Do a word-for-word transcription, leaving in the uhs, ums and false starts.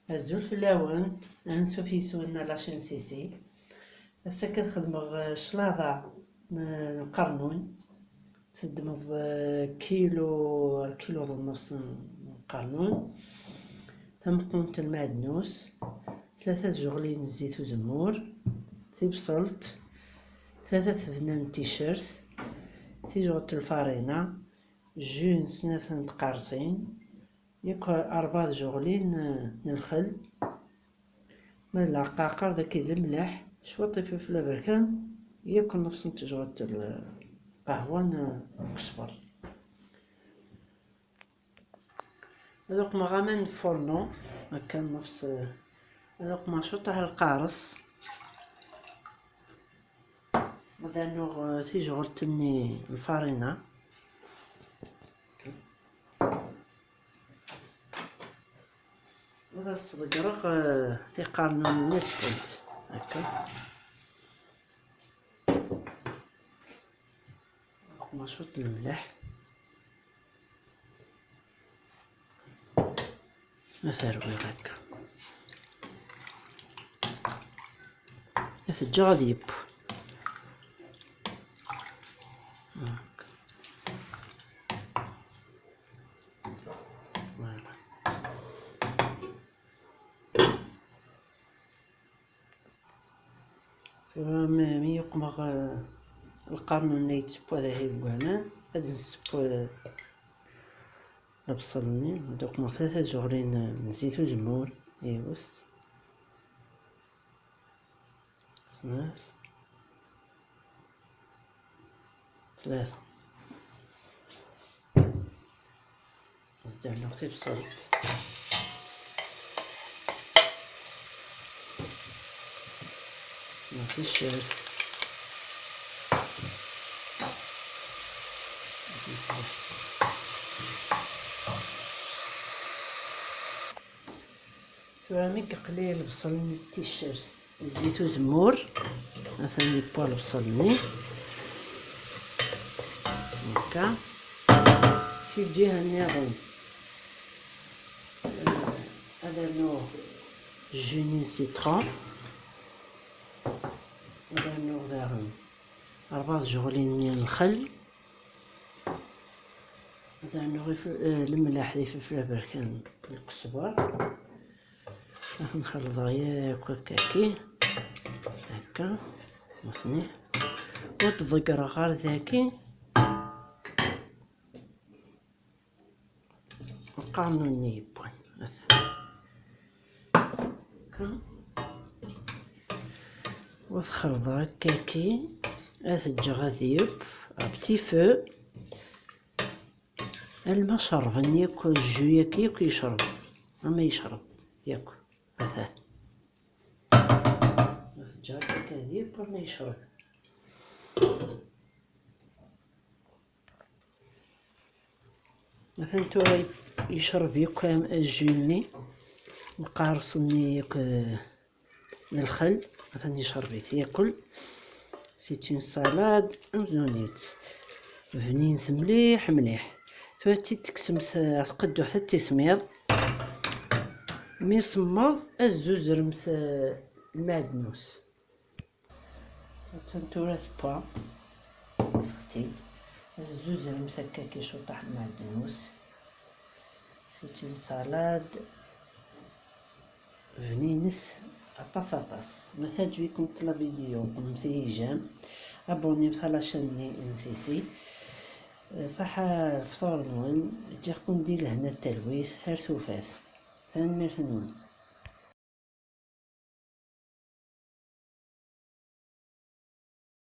Azul fell-awen, ansuf yes-wen a la chaîne Sisi. Ass-a akka ad xedmeɣ, eh, claḍa n, n lqernun. Teddmeḍ, eh, kilu, kilu d nnefs n, n lqernun. Tameqqunt n lmeɛdnus, tlata tjeɣlin n zzit uzemmur, tibṣelt, tlata tebna n ticcert, tijɣelt n lfarina, jus n snat n tqerṣin, yakk rebɛa tjeɣlin, eh, n lxel, ma d leɛqaqer dagi d lemleḥ, cwiṭ ifilfel aberkan, yakk nnefs n tejɣelt n lqahwa n ukesber. Ad uqmeɣ aman n furnu, akka nnefs, eh, ad uqmeɣ cwiṭ ɣer lqares. Ad rnuɣ, eh, tijɣelt-nni lfarina. Ad as-ḍeggreɣ, eh, tiqernun-nni ad ffɣent. Akka. Uqmeɣ cwiṭ n lemleḥ. Ad t-rwiɣ akka. Ad t-ǧǧeɣ ad yeww. Akka. Voilà. Tura mi, mi uqmeɣ, eh, lqernun-nni yettewwa dahi deg waman, ad d-nesseww, eh, lebṣel-nni. Ad uqmeɣ tlata tjeɣlin n zzit uzemmur, yiwet, snat, tlata. Ad d-rnuɣ tibṣelt. Ma ticcert. Tura mi yeqli lebṣel-nni d ticcert, zzit uzemmur, atan yewwa lebṣel-nni. Akka. Si lǧiha nniḍen, eh, ad rnuɣ jus n citron. Ad rnuɣ daɣen rebɛa tjeɣlin n lxel. Ad rnuɣ if-, eh, lemleḥ d ifilfel aberkan deg uqesber. Ad ten-xelḍeɣ yakk akkaki. Akka. Nutni. Ur t-ḍeggreɣ ɣer daki. Lqernun-nni yewwan. Atan. Akka. Ur t-xelḍeɣ akkaki. Ad t-ǧǧeɣ ad yeww. À petit feu. Alma cerben yakk jus-agi, yakk yecreb. Ama yecreb yakk. Atan. Ad t-ǧǧeɣ akka ad yeww ama yecreb. Atan tura yecreb yakk am-, jus-nni, lqares-nni yakk, eh, n lxel. Atan yecreb-it yakk. C'est une salade amzun-itt. Bninet mliḥ mliḥ. Tura ad tt-id-tekksemt, eh, ɣer tqedduḥt ad tismiḍ. Mi semmeḍ, ad tzuzremt, eh, lmeɛdnus. Attan tura tewwa. Sexti-d. Ad tzuzremt akka kicuṭaḥ n lmeɛdnus. C'est une salade. Bninet aṭas aṭas. Ma teɛǧeb-ikem la vidéo, qememt-iyi j'aime. Abonnemt à la chaîne-nni n Sisi. Ṣaḥa lefṭur-nwen. Ǧǧiɣ-ken di lehna d talwit. Ar tufat. Tanemmirt-nwen.